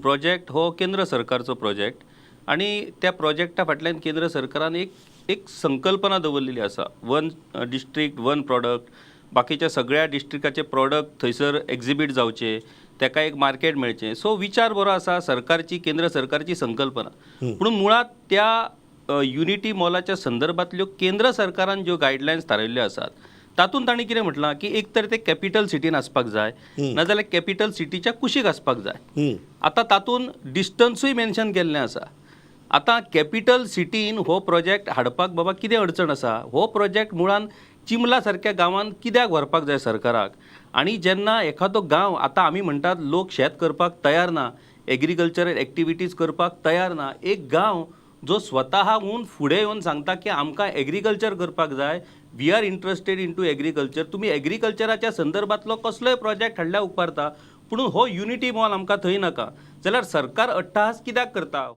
Project हो केंद्र सरकारचो प्रोजेक्ट आनी त्या प्रोजेक्टा फाटल्यान केंद्र सरकारान एक एक संकल्पना दवरलेली आसा, वन डिस्ट्रिक्ट वन प्रॉडक्ट. बाकीच्या सगळ्या डिस्ट्रिक्टाचे प्रॉडक्ट थंयसर एक्झिबीट जावचे, ताका एक मार्केट मेळचें. सो विचार बरो आसा सरकारची, केंद्र सरकारची संकल्पना. पूण मुळात त्या युनिटी मॉलाच्या संदर्भातल्यो केंद्र सरकारान ज्यो गायडलायन्स थारायल्ल्यो आसात, तातूंत तांणी कितें म्हटलां की एक तर ते कॅपिटल सिटीन आसपाक जाय, नाजाल्यार कॅपिटल सिटीच्या कुशीक आसपाक जाय. आतां तातूंत डिस्टन्सूय मेन्शन केल्लें आसा. आतां कॅपिटल सिटीन हो प्रोजेक्ट हाडपाक बाबा कितें अडचण आसा? हो प्रोजेक्ट मुळान चिंबला सारक्या गांवांत कित्याक व्हरपाक जाय सरकाराक? आनी जेन्ना एखादो गांव, आतां आमी म्हणटात लोक शेत करपाक तयार ना, एग्रीकल्चरल एक्टिविटीज करपाक तयार ना, एक गांव जो स्वताहून फुडें येवन सांगता की आमकां एग्रीकल्चर करपाक जाय, we are interested into agriculture, तुमी एग्रीकल्चराच्या संदर्भातलो कसलोय प्रोजेक्ट हाडल्यार उपकारता, पूण हो युनिटी मॉल आमकां थंय नाका, जाल्यार सरकार अट्टाहास कित्याक करता?